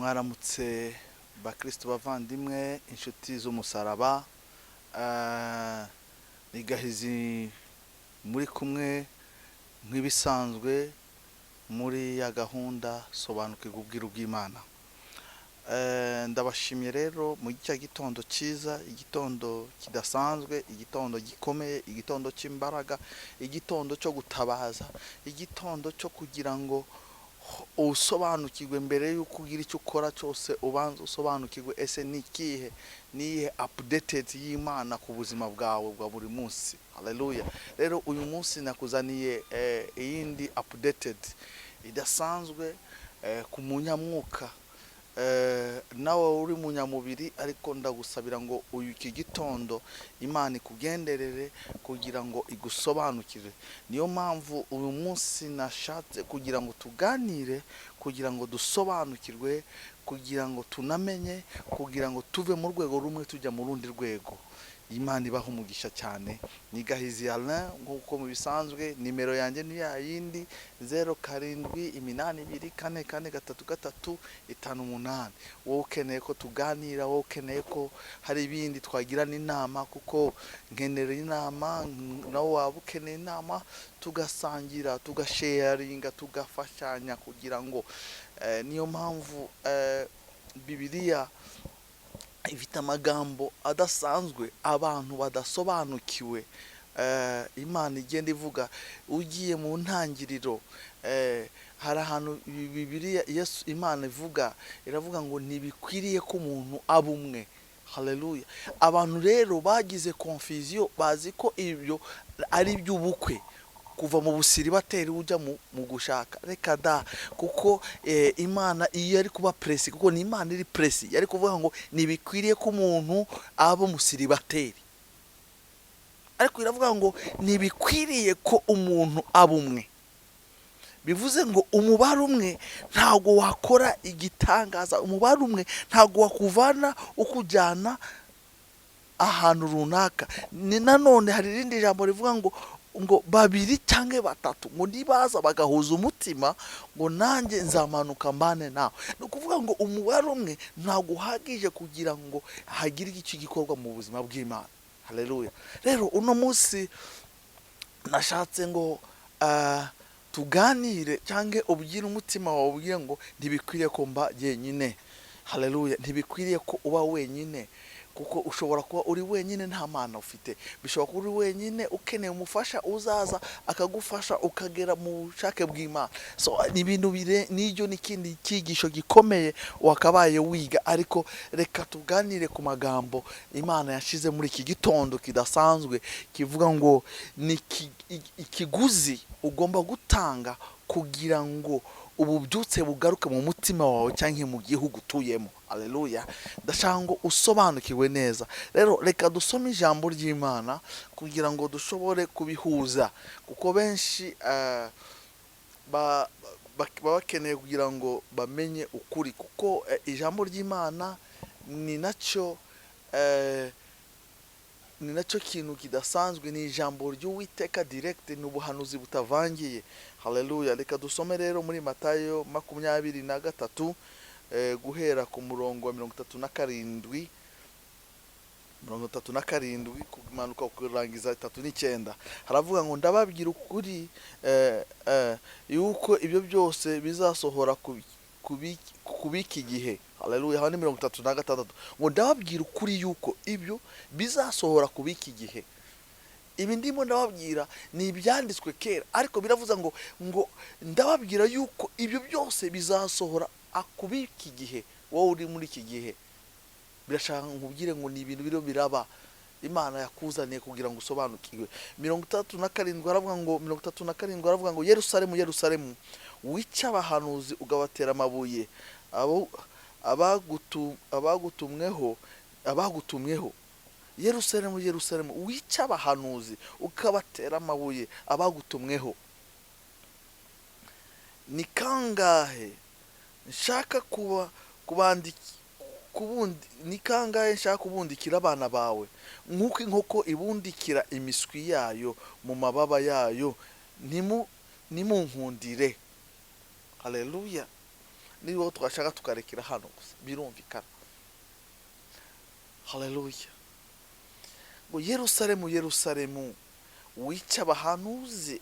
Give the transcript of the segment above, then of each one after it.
Mwaramutse bakristo bavandimwe, inshuti z'umusaraba. Ni Gahizi muri kumwe nk'ibisanzwe muri ya gahunda Sobanukirwa Ubwiru bw'Imana. Ndabashimye rero muri cya gitondo cyiza, igitondo kidasanzwe, igitondo gikomeye, igitondo cy'imbaraga, igitondo cyo gutabaza, igitondo cyo kugira ngo usobanukirwe mbere y'uko ugira icyo ukora cyose, ubanza usobanukirwe ese ni ikihe, ni iyihe updated y'Imana ku buzima bwawe bwa buri munsi. Haleluya! Rero uyu munsi nakuzaniye iyindi updated idasanzwe ku munyamwuka, nawe uri munyamubiri, ariko ndagusabira ngo uyu iki gitondo Imana ikugenderere kugira ngo igusobanukire. Niyo mpamvu uyu munsi nashatse kugira ngo tuganire, kugira ngo dusobanukirwe, kugira ngo tunamenye, kugira ngo tuve mu rwego rumwe tujya mu rundi rwego. Imana ibaha umugisha cyane. Ni Gahizi Alain nk'uko mu bisanzwe. Nimero yanjye ni ya yindi, 0782443358. Wowe ukeneye ko tuganira, wowe ukeneye ko hari ibindi twagirana inama, kuko nkenera inama, nawe waba ukeneye inama, tugasangira, tugasharinga, tugafashanya kugira ngo niyo mpamvu Bibiliya ifite amagambo adasanzwe abantu badasobanukiwe. Imana igenda ivuga, ugiye mu Ntangiriro, hari ahantu Bibiliya Yesu Imana ivuga, iravuga ngo ntibikwiriye ko umuntu aba umwe. Haleluya! Abantu rero bagize confusion, bazi ko ibyo ari iby'ubukwe, kuva mu busiribateri ujya mu gushaka. Reka da! Kuko Imana iyo yari kuba précis, kuko ni Imana iri précis, yari kuvuga ngo ntibikwiriye ko umuntu aba umusiribateri, ariko iravuga ngo ntibikwiriye ko umuntu aba umwe. Bivuze ngo umubare umwe ntabwo wakora igitangaza, umubare umwe ntabwo wakuvana ukujyana ahantu runaka. Ni nanone hari irindi jambo rivuga ngo babiri cyangwa batatu ngo nibaza bagahuza umutima, ngo nanjye nzamanuka mbane nawe. Ni ukuvuga ngo umubare umwe ntabwo uhagije kugira ngo hagire icyo gikorwa mu buzima bw'Imana. Haleluya! Rero uno munsi nashatse ngo tuganire, cyangwa ubwire umutima wawe, ubwire ngo ntibikwiriye ko mba jyenyine. Haleluya! Ntibikwiriye ko uba wenyine, kuko ushobora kuba uri wenyine nta mana ufite. Bishobora kuba uri wenyine ukeneye umufasha uzaza akagufasha ukagera mu bushake bw'Imana. So ni ibintu bire n'ibyo n'ikindi cyigisho gikomeye wakabaye wiga, ariko reka tuganire ku magambo Imana yashize muri iki gitondo kidasanzwe, kivuga ngo ni ikiguzi ugomba gutanga kugira ngo ububyutse bugaruke mu mutima wawe cyangwa mu gihugu utuyemo. Aleluya! Ndashaka ngo usobanukirwe neza. Rero reka dusome ijambo ry'Imana kugira ngo dushobore kubihuza, kuko benshi baba bakeneye kugira ngo bamenye ukuri, kuko ijambo ry'Imana ni nacyo kintu kidasanzwe, ni ijambo ry'Uwiteka direct, ni ubuhanuzi butavangiye. Haleluya! Reka dusome rero muri Matayo 23, guhera ku murongo wa 37, 37 kumanuka kurangiza 39. Haravuga ngo: "Ndababwira ukuri yuko ibyo byose bizasohora kubiki gihe." Haleluya! Aho ni 36, ngo: "Ndababwira ukuri yuko ibyo bizasohora kubiki gihe." Ibi ndimo ndababwira ni ibyanditswe kera, ariko biravuze ngo ndababwira yuko ibyo byose bizasohora akubiki gihe. Wowe uri muri iki gihe, birashaka nkubwire ngo ni ibintu biriho biraba, Imana yakuzaniye kugira ngo usobanukirwe. 37 haravuga ngo, 37 haravuga ngo: "Yerusalemu, Yerusalemu, wica abahanuzi ugabatera amabuye abo abagutumweho, abagutumweho. Yerusalemu, Yerusalemu, wica abahanuzi ukabatera amabuye abagutumweho. Ni kangahe nshaka kuba kubandiki kubundi, ni kangahe nshaka kubundikira abana bawe nk'uko inkoko ibundikira imiswi yayo mu mababa yayo, ntimunkundire." Haleluya! Niba twashaka tukarekera hano gusa, birumvikana. Haleluya. Ngo: "Yerusalemu, Yerusalemu, wica abahanuzi,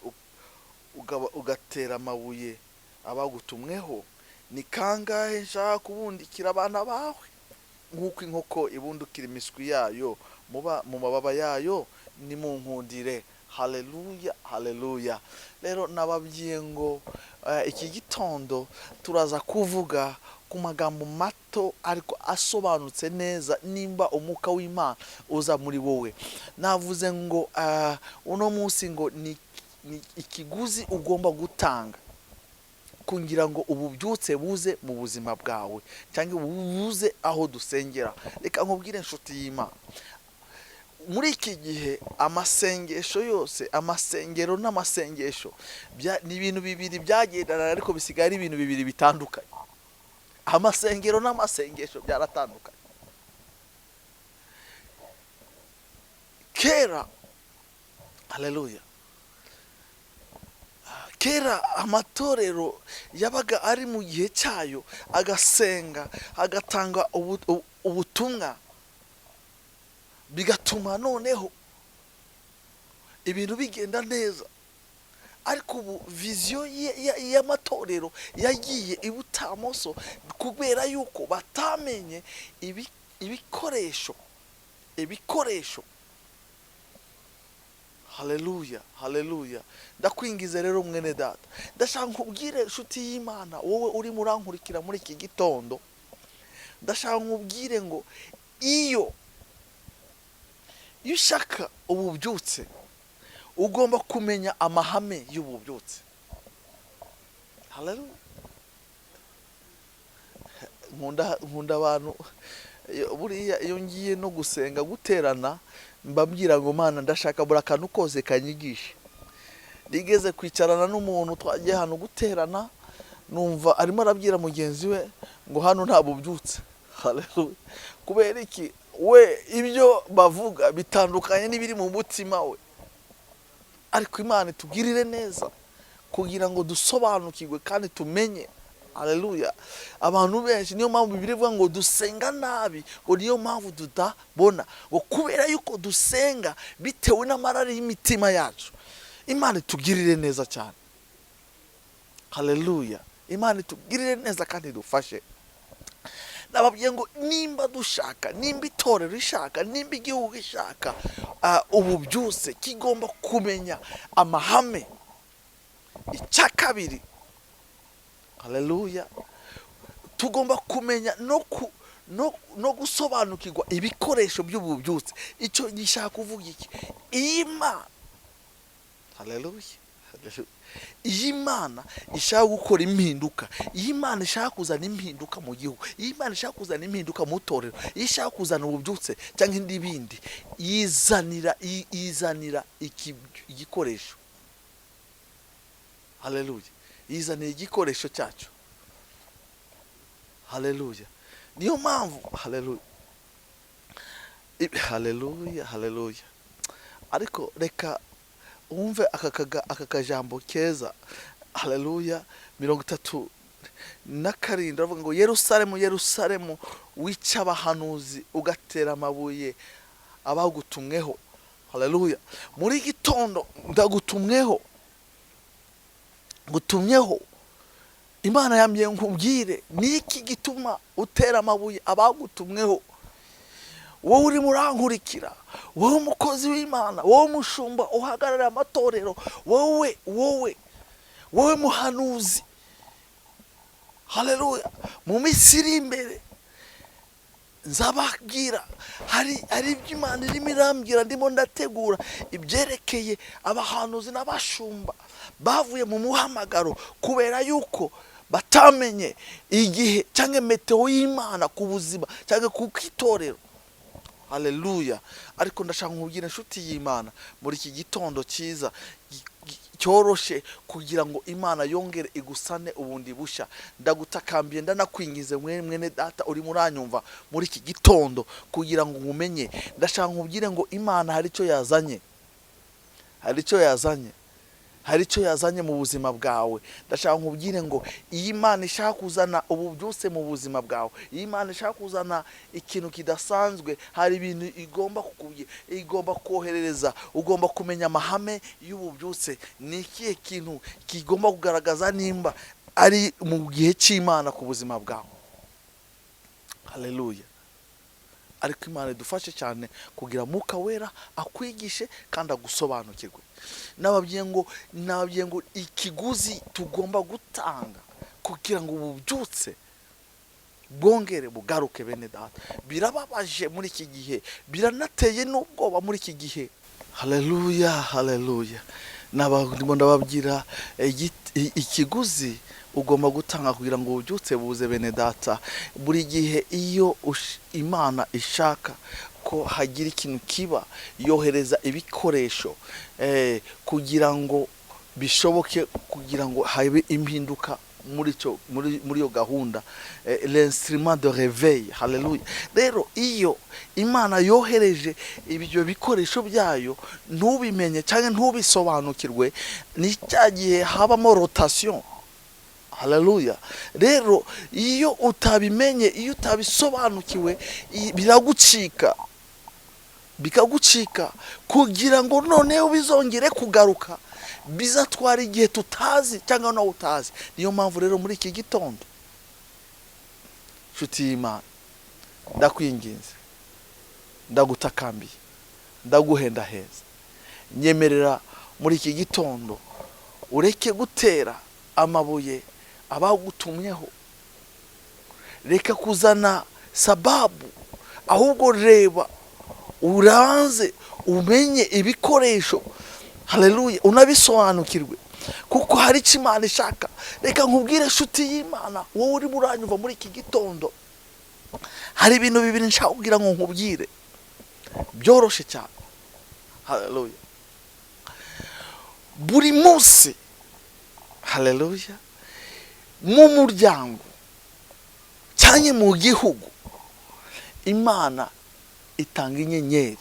ugatera amabuye abagutumweho, ni kangahe nshaka kubundikira abana bawe nk'uko inkoko ibundikira imiswi yayo muba mu mababa yayo, nimunkundire." Haleluya, haleluya. Rero nababwiye ngo iki gitondo turaza kuvuga ku magambo mato ariko asobanutse neza, nimba umwuka w'Imana uza muri wowe. Navuze ngo uno munsi ngo ni ikiguzi ugomba gutanga kugira ngo ububyutse buze mu buzima bwawe cyangwa buze aho dusengera. Reka nkubwire, inshuti y'Imana, muri iki gihe amasengesho yose, amasengero n'amasengesho ni ibintu bibiri byagendana, ariko bisigaye ari ibintu bibiri bitandukanye. Amasengero n'amasengesho byaratandukanye. Kera, haleluya, kera amatorero yabaga ari mu gihe cyayo, agasenga, agatanga ubutumwa, bigatuma noneho ibintu bigenda neza. Ariko ubu vision y'amatorero yagiye ibutamoso kubera yuko batamenye ibikoresho. Haleluya, haleluya. Ndakwingize rero, mwene data, ndashaka nkubwire, inshuti y'Imana, wowe urimo urankurikira muri iki gitondo, ndashaka nkubwire ngo iyo ushaka ububyutse, ugomba kumenya amahame y'ububyutse. Haleluya. Nkunda abantu. Buriya iyo ngiye no gusenga, guterana, mbabwira ngo: "Mana, ndashaka buri akantu kose kanyigishe." Nigeze kwicarana n'umuntu, twagiye ahantu guterana, numva arimo arabwira mugenzi we ngo hano nta bubyutse. Haleluya. Kubera iki? We ibyo bavuga bitandukanye n'ibiri mu mutima we. Ariko Imana itugirire neza kugira ngo dusobanukirwe kandi tumenye. Haleluya. Abantu benshi, niyo mpamvu Bibiliya ivuga ngo dusenga nabi, ngo niyo mpamvu tutabona, ngo kubera yuko dusenga bitewe n'amarari y'imitima yacu. Imana itugirire neza cyane. Haleluya. Imana itugirire neza kandi idufashe. Nababwiye ngo nimba dushaka, nimba itorero rishaka, nimba igihugu gishaka ubu byose, kigomba kumenya amahame. Icya kabiri, haleluya, tugomba kumenya no gusobanukirwa ibikoresho by'ububyutse. Icyo gishaka kuvuga iki? Iyi Mana, haleluya, haleluya, iyi Imana ishaka gukora impinduka, iyi Imana ishaka kuzana impinduka mu gihugu, iyi Imana ishaka kuzana impinduka mu itorero, iyo ishaka kuzana ububyutse cyangwa indi bindi, yizanira igikoresho. Haleluya. Yizanira igikoresho cyacu. Haleluya. Niyo mpamvu, haleluya, haleluya, haleluya. Ariko reka wumve aka kajambo keza. Haleluya. 37 aravuga ngo: "Yerusalemu, Yerusalemu, wica abahanuzi, ugatera amabuye abagutumweho." Haleluya. Muri gitondo ndagutumweho, ngutumyeho. Imana yambwiye nkubwire: ni iki gituma utera amabuye abagutumweho? Wowe urimo urankurikira, wowe umukozi w'Imana, wowe umushumba uhagarariye amatorero, wowe muhanuzi, haleluya, mu minsi iri imbere nzababwira. Hari ibyo Imana irimo irambwira, ndimo ndategura ibyerekeye abahanuzi n'abashumba bavuye mu muhamagaro kubera yuko batamenye igihe cyangwa météo y'Imana ku buzima cyangwa ku itorero. Haleluya. Ariko ndashaka nkubwira, inshuti y'Imana, muri iki gitondo cyiza cyoroshe, kugira ngo Imana yongere igusane ubundi bushya, ndagutakambiye, ndanakwingize, mwene data urimo uranyumva muri iki gitondo, kugira ngo umenye, ndashaka nkubwire ngo Imana hari icyo yazanye, hari icyo yazanye. Hari icyo yazanye mu buzima bwawe. Ndashaka nkubwire ngo iyi Imana ishaka kuzana ububyutse mu buzima bwawe, iyi Imana ishaka kuzana ikintu kidasanzwe, hari ibintu igomba kukubwira, igomba koherereza. Ugomba kumenya amahame y'ububyutse. Ni ikihe kintu kigomba kugaragaza nimba ari mu gihe cy'Imana ku buzima bwawe? Haleluya! Ariko Imana idufashe cyane kugira Mwuka Wera akwigishe kandi agusobanukirwe. Nababwiye ngo ikiguzi tugomba gutanga kugira ngo ububyutse bwongere bugaruke, bene data, birababaje muri iki gihe, biranateye n'ubwoba muri iki gihe. Haleluya, haleluya! Ndimo ndababwira ikiguzi ugomba gutanga kugira ngo ububyutse buze, bene data. Buri gihe iyo Imana ishaka ko hagira ikintu kiba, yohereza ibikoresho kugira ngo bishoboke, kugira ngo habe impinduka muri iyo gahunda, l'instrument de réveil. Haleluya! Rero iyo Imana yohereje ibyo bikoresho byayo ntubimenye cyangwa ntubisobanukirwe, ni cya gihe habamo rotation. Haleluya! Rero iyo utabimenye, iyo utabisobanukiwe, biragucika, bikagucika. Kugira ngo noneho bizongere kugaruka, bizatwara igihe tutazi cyangwa nawe utazi. Niyo mpamvu rero muri iki gitondo, nshuti y'Imana, ndakwinginze, ndagutakambiye, ndaguhendaheza, nyemerera muri iki gitondo ureke gutera amabuye abagutumyeho. Reka kuzana sababu, ahubwo reba uranze umenye ibikoresho. Haleluya! Unabisobanukirwe, kuko hari icyo Imana ishaka. Reka nkubwire, inshuti y'Imana, wowe urimo uranyumva muri iki gitondo, hari ibintu bibiri nshaka kugira ngo nkubwire byoroshye cyane. Haleluya! Buri munsi, haleluya, mu muryango cyangwa mu gihugu, Imana itanga inyenyeri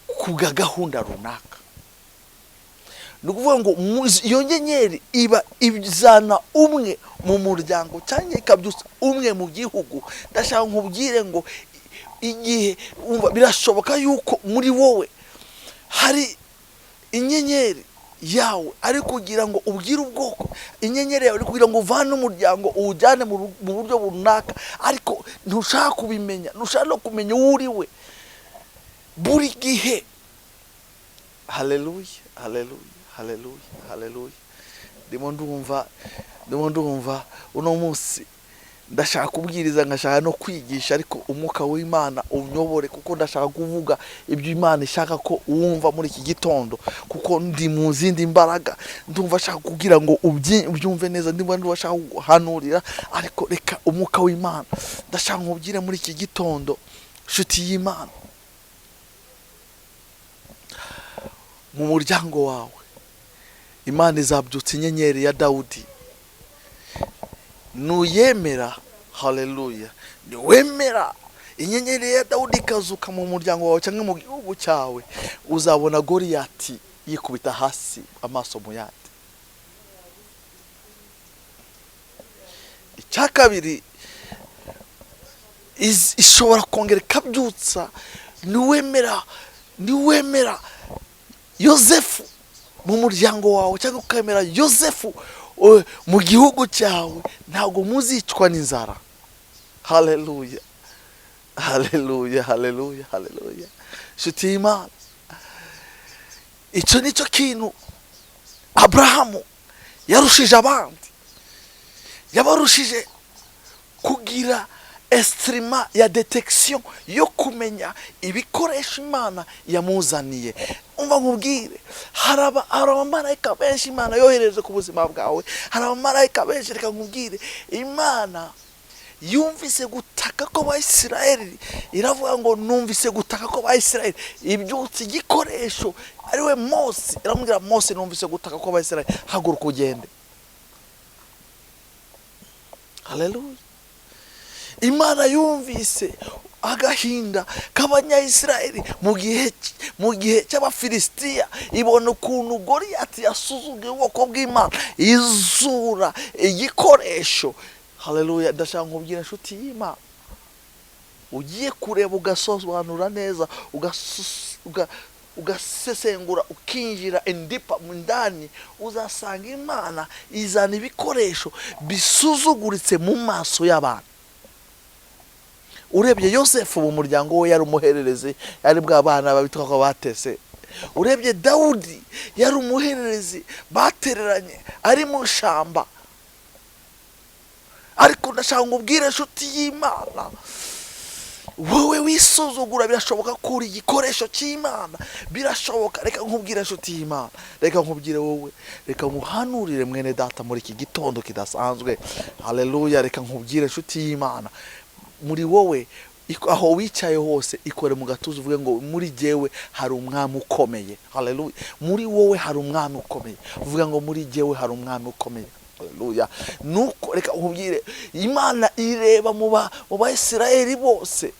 ku bwa gahunda runaka. Ni ukuvuga ngo iyo nyenyeri iba izana umwe mu muryango cyangwa ikabyutsa umwe mu gihugu. Ndashaka nkubwire ngo igihe wumva birashoboka yuko muri wowe hari inyenyeri yawe ari kugira ngo ubwire ubwoko, inyenyeri yawe ari kugira ngo uvane umuryango uwujyane mu buryo runaka, ariko ntushaka kubimenya, ntushaka no kumenya uwo uri we buri gihe. Haleluya, haleluya, haleluya, haleluya! Ndimo ndumva uno munsi ndashaka kubwiriza, ngashaka no kwigisha, ariko Umwuka w'Imana unyobore, kuko ndashaka kuvuga ibyo Imana ishaka ko wumva muri iki gitondo, kuko ndi mu zindi mbaraga. Ndumva ashaka kugira ngo ubyumve neza, ndumva ashaka guhanurira, ariko reka Umwuka w'Imana. Ndashaka nkubwire muri iki gitondo, nshuti y'Imana, mu muryango wawe Imana izabyutsa inyenyeri ya Dawudi nuyemera. Haleluya! Niwemera inyenyeri ya Dawudi ikazuka mu muryango wawe cyangwa mu gihugu cyawe, uzabona Goriyati yikubita hasi amaso mu yandi. Icya kabiri, ishobora kongera ikabyutsa niwemera Yosefu mu muryango wawe cyangwa ukemera Yosefu mu gihugu cyawe, ntabwo muzicwa n'inzara. Haleluya, haleluya, haleluya, haleluya! Inshuti y'Imana, icyo nicyo kintu Aburahamu yarushije abandi. Yabarushije kugira instrument ya détection yo kumenya ibikoresho Imana yamuzaniye. Umva nkubwire, hari abamarayika benshi Imana yohereje ku buzima bwawe, hari abamarayika benshi. Reka nkubwire, Imana yumvise gutaka kw'Abayisiraheli, iravuga ngo: "Numvise gutaka kw'Abayisiraheli." Ibyutsa igikoresho ariwe Mose, iramubwira: "Mose, numvise gutaka kw'Abayisiraheli, haguruka ugende." Haleluya! Imana yumvise agahinda k'Abanyayisiraheli mu gihe Mu gihe cy'Abafilisitiya, ibona ukuntu Goriyati yasuzuguye ubwoko bw'Imana, izura igikoresho. Haleluya! Ndashaka nkubwira, inshuti y'Imana, ugiye kureba, ugasobanura neza, ugasesengura, ukinjira in deeper mu ndani, uzasanga Imana izana ibikoresho bisuzuguritse mu maso y'abantu. Urebye Yosefu, mu muryango we yari umuhererezi, yari bwa bana babitwa ko batese. Urebye Dawudi, yari umuhererezi batereranye ari mu shamba. Ariko ndashaka ngo ubwire, inshuti y'Imana, wowe wisuzugura, birashoboka ko uri igikoresho cy'Imana, birashoboka. Reka nkubwire, inshuti y'Imana, reka nkubwire wowe, reka nkuhanurire, mwene data, muri iki gitondo kidasanzwe. Haleluya! Reka nkubwire, inshuti y'Imana, muri wowe, aho wicaye hose, ikore mu gatuza uvuge ngo: "Muri jyewe hari umwami ukomeye." Haleluya! Muri wowe hari umwami ukomeye. Uvuga ngo: "Muri jyewe hari umwami ukomeye." Haleluya! Nuko reka nkubwire, Imana ireba mu Bayisiraheli bose,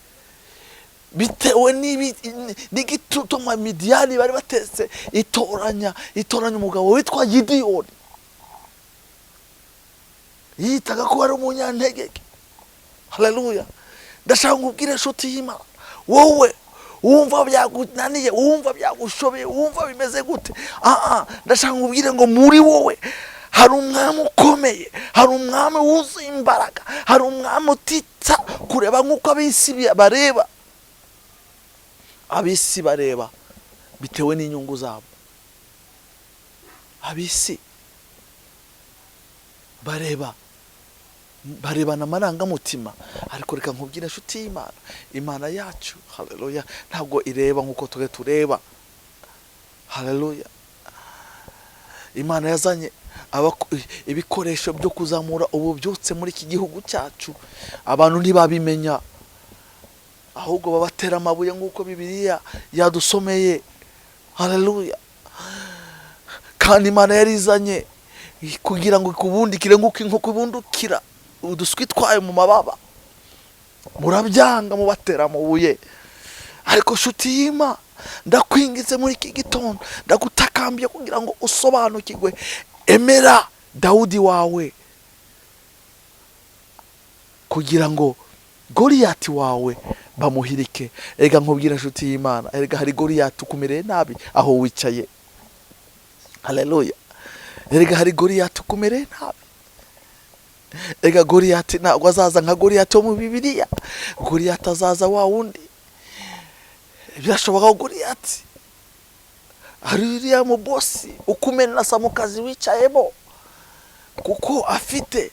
bitewe n'igitutu Midiyani bari batetse, itoranya umugabo witwa Gidiyoni, yitaga ko ari umunyantegeke. Haleluya! Ndashaka nkubwire, inshuti y'Imana, wowe wumva byagunaniye, wumva byagushobeye, wumva bimeze gute, aha ndashaka nkubwire ngo muri wowe hari umwami ukomeye, hari umwami wuzuye imbaraga, hari umwami utita kureba nk'uko ab'isi bareba. Ab'isi bareba bitewe n'inyungu zabo, ab'isi bareba barebana amarangamutima. Ariko reka nkubwire, inshuti y'Imana, Imana yacu, haleluya, ntabwo ireba nk'uko twe tureba. Haleluya! Imana yazanye ibikoresho byo kuzamura ububyutse muri iki gihugu cyacu, abantu ntibabimenya, ahubwo babatera amabuye nk'uko Bibiliya yadusomeye. Haleluya! Kandi Imana yarizanye kugira ngo ikubundikire nk'uko inkoko ibundikira uduswi twayo mu mababa. Murabyanga, mubatera amabuye. Ariko nshuti y'Imana, ndakwingize muri iki gitondo, ndagutakambiye kugira ngo usobanukirwe. Emera Dawudi wawe kugira ngo Goriyati wawe bamuhirike. Reka nkubwire, inshuti y'Imana, erega hari Goriyati ukumereye nabi aho wicaye. Haleluya! Erega hari Goriyati ukumereye nabi. Erega Goriyati ntabwo azaza nka Goriyati wo mu Bibiliya. Goriyati azaza wa wundi, birashoboka ko Goriyati hari uriya mu boss ukumenasa mu kazi wicayemo, kuko afite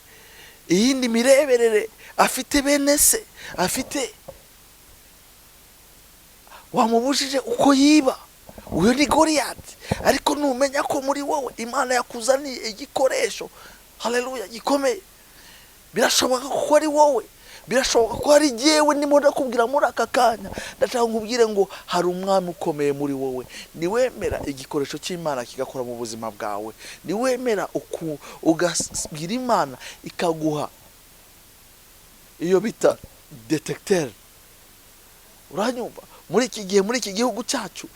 iyindi mireberere, afite bene se, afite wamubujije uko yiba. Uyu ni Goriyati. Ariko numenya ko muri wowe Imana yakuzaniye igikoresho, haleluya, gikomeye, birashoboka ko ari wowe, birashoboka ko ari jyewe ndimo ndakubwira muri aka kanya. Ndashaka nkubwire ngo hari umwami ukomeye muri wowe. Niwemera igikoresho cy'Imana kigakora mu buzima bwawe, niwemera ugabwira Imana ikaguha iyo bita détecteur. Uranyumva? Muri iki gihe, muri iki gihugu cyacu,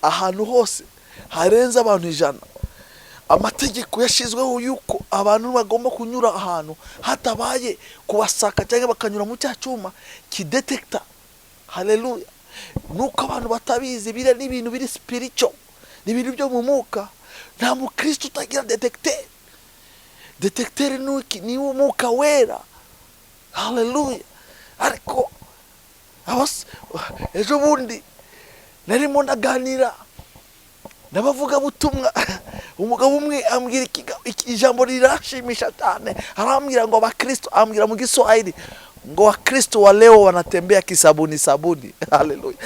ahantu hose harenze abantu 100, amategeko yashyizweho yuko abantu bagomba kunyura ahantu hatabaye kubasaka cyangwa bakanyura mu cya cyuma kidetekita. Haleluya! Nuko abantu batabizi, biriya ni ibintu biri spiritual, ni ibintu byo mu mwuka. Nta mukristo utagira détecteur. Détecteur ni iki? Ni Umwuka Wera. Haleluya! Ariko ejo bundi narimo ndaganira n'abavugabutumwa, umugabo umwe ambwira ijambo rirashimisha cyane. Arambwira ngo abakristo, ambwira mu Giswahili ngo: "Wakristo wa leo wanatembea kisabuni sabuni." Haleluya!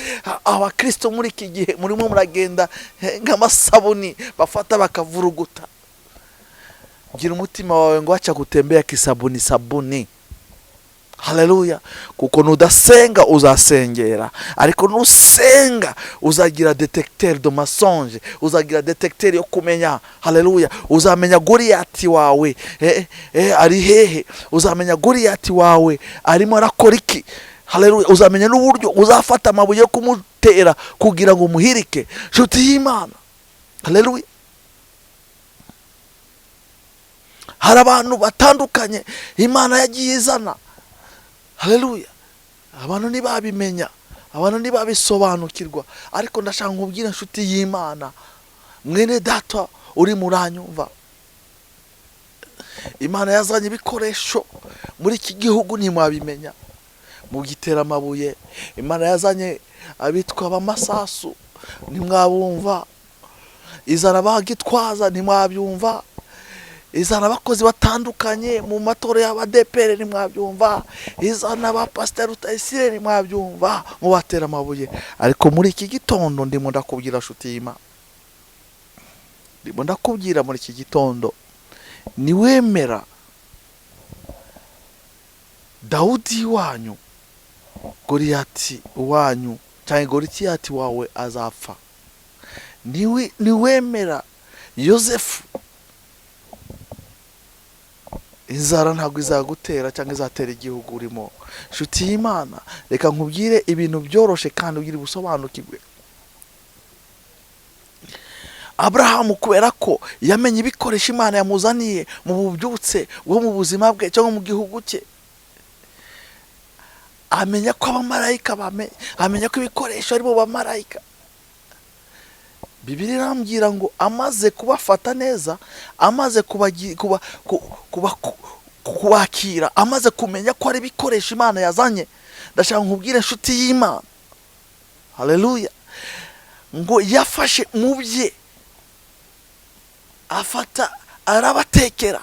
Abakristo muri iki gihe murimo muragenda nk'amasabuni bafata bakavuruguta. Gira umutima wawe ngo: "Acha kutembea kisabuni sabuni." Haleluya! Kuko nudasenga uzasengera, ariko nusenga uzagira détecteur de mensonge, uzagira détecteur yo kumenya. Haleluya! Uzamenya Goriyati wawe ari hehe, uzamenya Goriyati wawe arimo arakora iki. Haleluya! Haleluya. Uzamenya n'uburyo uzafata amabuye yo kumutera kugira ngo umuhirike, nshuti y'Imana. Haleluya. Hari abantu batandukanye Imana yagiye izana. Haleluya. Abantu ntibabimenya, abantu ntibabisobanukirwa, ariko ndashaka nkubwire, inshuti y'Imana, mwene data uri muranyumva, Imana yazanye ibikoresho muri iki gihugu ntimwabimenya, mugitera amabuye. Imana yazanye abitwa abamasasu ntimwabumva, izana abagitwaza ntimwabyumva, izana abakozi batandukanye mu matora y'abadepere ntimwabyumva, izana ba pasiteri Rutayisire ntimwabyumva, mubatera amabuye. Ariko muri iki gitondo ndimo ndakubwira, nshuti y'Imana, ndimo ndakubwira muri iki gitondo, niwemera Dawudi wanyu, Goliyati wanyu cyangwa Goliyati wawe azapfa. Niwemera Yosefu, inzara ntabwo izagutera cyangwa izatera igihugu urimo. Nshuti y'Imana, reka nkubwire ibintu byoroshe kandi ugire ubusobanukirwe. Aburahamu kubera ko yamenye ibikoresho Imana yamuzaniye mu bubyutse bwo mu buzima bwe cyangwa mu gihugu cye, amenya ko abamarayika, amenya ko ibikoresho ari bo bamarayika. Bibiliya irambwira ngo amaze kubafata neza, amaze kubakira, amaze kumenya ko ari ibikoresho Imana yazanye. Ndashaka nkubwire, inshuti y'Imana, haleluya, ngo yafashe mu bye, afata arabatekera.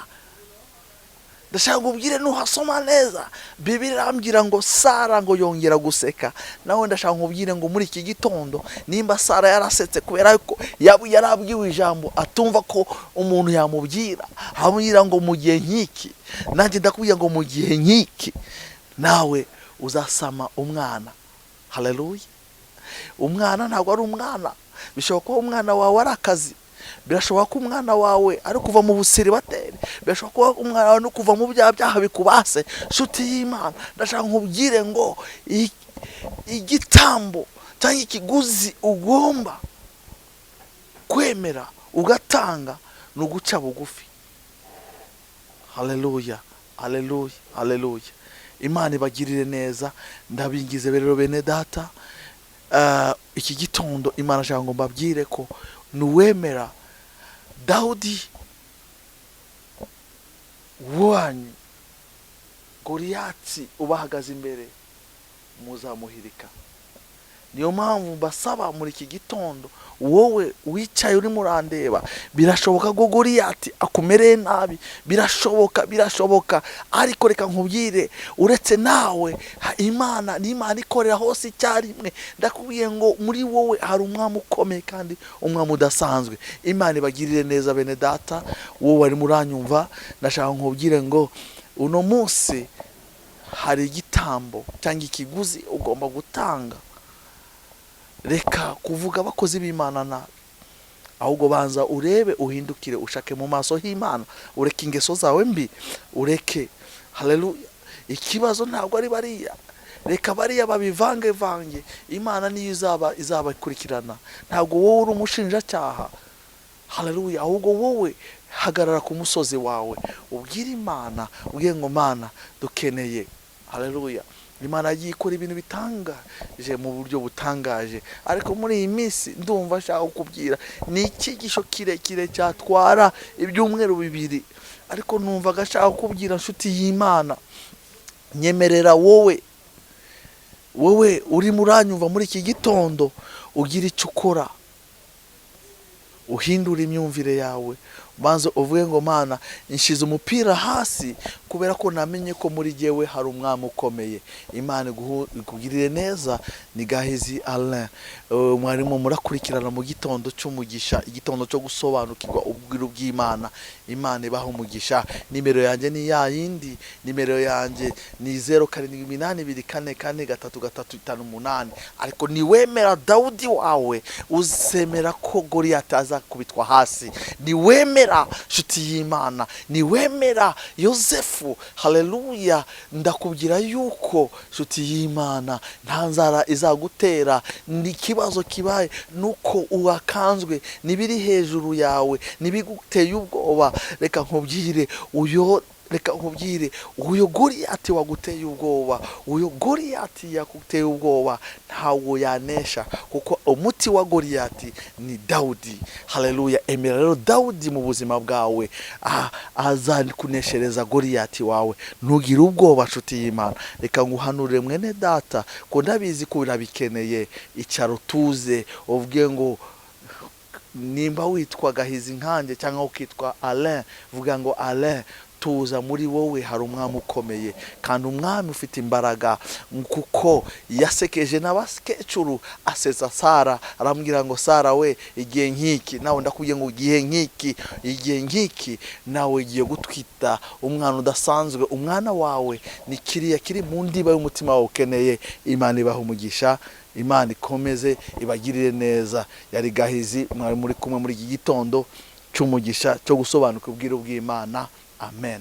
Ndashaka nkubwire, nuhasoma neza Bibiliya irambwira ngo Sara ngo yongera guseka. Nawe ndashaka nkubwire ngo muri iki gitondo, nimba Sara yarasetse kubera ko yarabwiwe ijambo atumva ko umuntu yamubwira, amubwira ngo mu gihe nk'iki, nanjye ndakubwira ngo mu gihe nk'iki nawe uzasama umwana. Haleluya. Umwana ntabwo ari umwana, bishobora kuba umwana wawe ari akazi, birashoboka ko umwana wawe ari kuva mu busiribateri, birashoboka ko umwana wawe no kuva mu byaha bikubase. Nshuti y'Imana, ndashaka nkubwire ngo igitambo cyangwa ikiguzi ugomba kwemera ugatanga ni uguca bugufi. Haleluya, haleluya, haleluya. Imana ibagirire neza. Ndabingize rero bene data, iki gitondo Imana ashaka ngo mbabwire ko nuwemera Dawudi wanyu, Goliyati ubahagaze imbere, muzamuhirika. Niyo mpamvu mbasaba muri iki gitondo, wowe wicaye urimo urandeba, birashoboka ko Goliyati akumereye nabi, birashoboka, birashoboka, ariko reka nkubwire, uretse nawe Imana ni Imana ikorera hose icyarimwe. Ndakubwiye ngo muri wowe hari umwami ukomeye kandi umwami udasanzwe. Imana ibagirire neza bene data, wowe warimo uranyumva, ndashaka nkubwire ngo uno munsi hari igitambo cyangwa ikiguzi ugomba gutanga. Reka kuvuga abakozi b'Imana nabi, ahubwo banza urebe, uhindukire, ushake mu maso h'Imana, ureke ingeso zawe mbi, ureke. Haleluya. Ikibazo ntabwo ari bariya, reka bariya babivangevange, Imana niyo izabakurikirana. Ntabwo wowe uri umushinjacyaha. Haleluya. Ahubwo wowe hagarara ku musozi wawe, ubwire Imana, ubwire ngo Mana dukeneye. Haleluya. Imana yagiye ikora ibintu bitangaje mu buryo butangaje, ariko muri iyi minsi ndumva nshaka kukubwira, ni icyigisho kirekire cyatwara ibyumweru 2, ariko numvaga nshaka kukubwira, nshuti y'Imana, nyemerera wowe urimo uranyumva muri iki gitondo, ugira icyo ukora, uhindura imyumvire yawe, banza uvuge ngo Mana nshize umupira hasi kubera ko namenye ko muri jyewe hari umwami ukomeye. Imana ikugirire neza. Ni Gahizi Alain, mwarimu murakurikirana mu gitondo cy'umugisha, igitondo cyo gusobanukirwa ubwiru bw'Imana. Imana ibaha umugisha. Nimero yanjye ni ya yindi, nimero yanjye ni 0 7 8 2 4 4 3 3 5 8. Ariko niwemera Dawudi wawe, uzemera ko Goliyati azakubitwa hasi. Niwemera Niwemera, nshuti y'Imana, niwemera Yosefu, haleluya, ndakubwira yuko, nshuti y'Imana, nta nzara izagutera. Ni ikibazo kibaye nuko uwakanzwe n'ibiri hejuru yawe, n'ibiguteye ubwoba. Reka nkubwire, uyu Goliyati waguteye ubwoba, uyu Goliyati yakuteye ubwoba, ntabwo yanesha, kuko umuti wa Goliyati ni Dawudi. Haleluya! Emera rero Dawudi mu buzima bwawe, azakuneshereza Goliyati wawe. Ntugire ubwoba, nshuti y'Imana. Reka nguhanurire, mwene data, ko ndabizi ko urabikeneye. Icara utuze, uvuge ngo nimba witwa Gahizi nkanjye cyangwa ukitwa Alain, vuga ngo: "Alain, tuza, muri wowe hari umwami ukomeye kandi umwami ufite imbaraga," kuko yasekeje n'abakecuru, asetsa Sara, arambwira ngo: "Sara we, igihe nk'iki." Nawe ndakubwiye ngo igihe nk'iki, igihe nk'iki, nawe ugiye gutwita umwana udasanzwe. Umwana wawe ni kiriya kiri mu ndiba y'umutima wawe ukeneye. Imana ibaha umugisha, Imana ikomeze ibagirire neza. Yari Gahizi mwari muri kumwe muri iki gitondo cy'umugisha cyo gusobanukirwa ubwiru bw'Imana. Amen.